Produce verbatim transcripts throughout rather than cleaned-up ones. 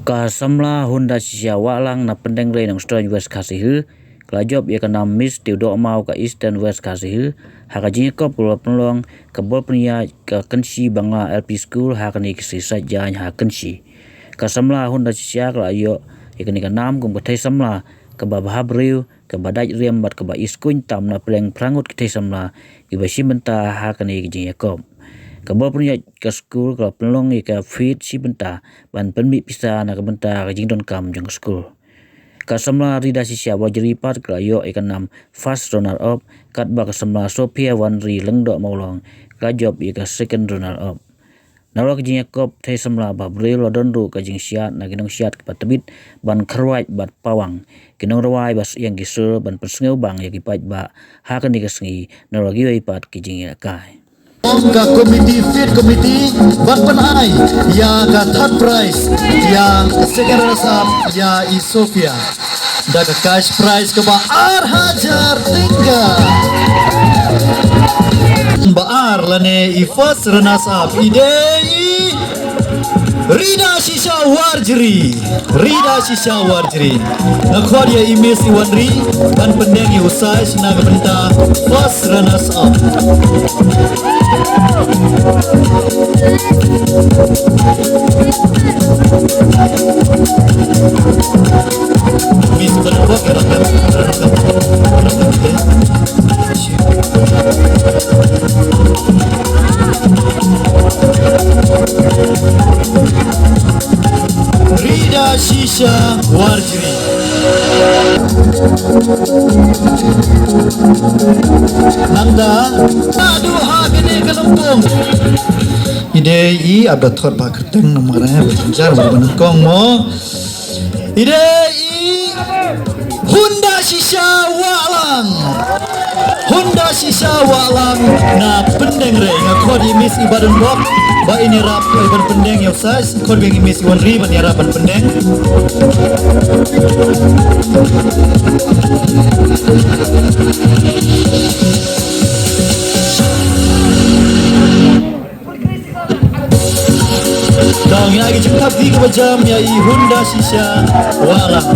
Ka samla Hunda Shisha Wahlang na Pyndengrei Nongstoiñ West Khasi Hills ka la jop ïa ka nam Miss Tewdohmaw ka Eastern West Khasi Hills ha ka jingïakop ka la pynlong ka bor pynïaid ka Kynshi Bangla L P School ha kane ka sngi Saitjaiñ ha Kynshi. Ka samla Hunda Shisha ka la ïoh ïa kane ka nam kum ka thei samla kaba bha briew, kaba dait riam bad kaba iskuiñ tam na pdeng phra ngut ki thei samla kiba shim bynta ha kane ka jingïakop. Ka bor pynïaid ka skul ka la pynlong ïa ka feat shim bynta ban pynmih pisa na ka bynta ka jingdonkam jong ka skul. Ka samla Rida Shisha Warjri pat ka la ïoh ïa ka nam first runner up, katba ka samla Sophia Wanri Lyngdoh Mawlong ka la jop ïa ka second runner up. Nalor ka jingïakop thei samla ba briew la don ruh ka jingshad na ki nongshad kiba tbit ban kyrwai bad pawang ki nongrwai ba syieng ki sur ban pynsngew bang ïa ki paidbah ha kane ka sngi nalor kiwei pat ki jingïalehkai. Ka committee, feat committee, ban pynai ïa ka third prize ïa ka second runners up ïa i Sophia da ka cash prize kaba ar hajar tyngka. Ba ar lane i first runners up i dei i Rida Shisha Warjri. Rida Shisha Warjri. Nga khot ïa i Miss Iwanri ban pyndeng ïa u size na ka bynta first runners up. Miss Iwanri. Rida Shisha Warjri. Nangta, aduh ha kane ka longkong. I dei i, aba thot ba kyrteng namar eh ba jynjar ba nyngkong mo. I dei i Hunda Shisha Wahlang. Hunda Shisha Wahlang na Pyndengrei. Nga khot ïa i Miss Ibadan Bok ba in ïarap ban pyndeng ïa u size. Khot biang i Miss Iwanri ban ïarap ban pyndeng. Dang ïa ki jingthap kti kaba jam ïa i Hunda Shisha Wahlang.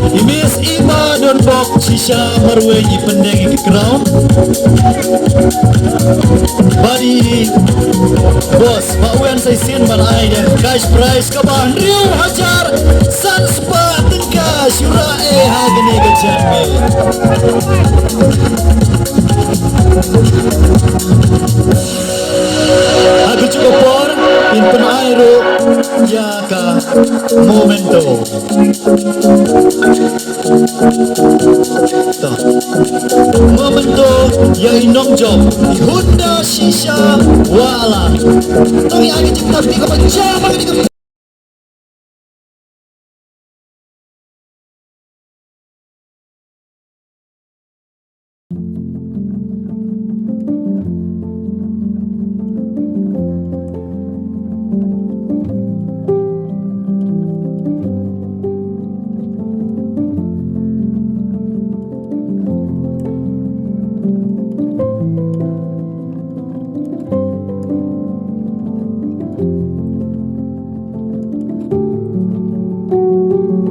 I Miss Iba Donbok Shisha Marwei i pyndeng ïa ki crown. Bad i boss ba wan sa shisien ban ai ïa ka cash prize kaba hynriew hajar san spah tyngka. Shura eh ha kane ka janmiet. Ha kajuh ka por in pynai ruh ïa ka memento. Memento ïa i nongjop i Hunda Shisha Wahlang. Tang ïa ki jingthap kti kaba jam ha kane ka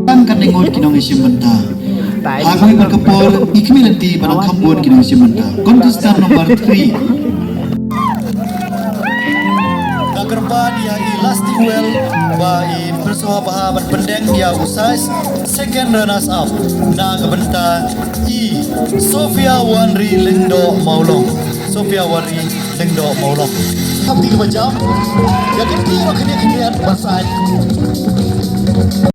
Kan kan ngut ki nongïashim bynta. Ha kawei pat ka por i khmih lynti ba dang kham bun ki nongïashim bynta. Contestant number three. Nga kyrpad ïa i Lasting Well ba i pyrshah bha ban pyndeng ïa u size second runners up na ka bynta i Sophia Wanri Lyngdoh Mawlong. Sophia Wanri Lyngdoh Mawlong. Thap kti kaba jam. Ïa kti ro kine kine ban sai.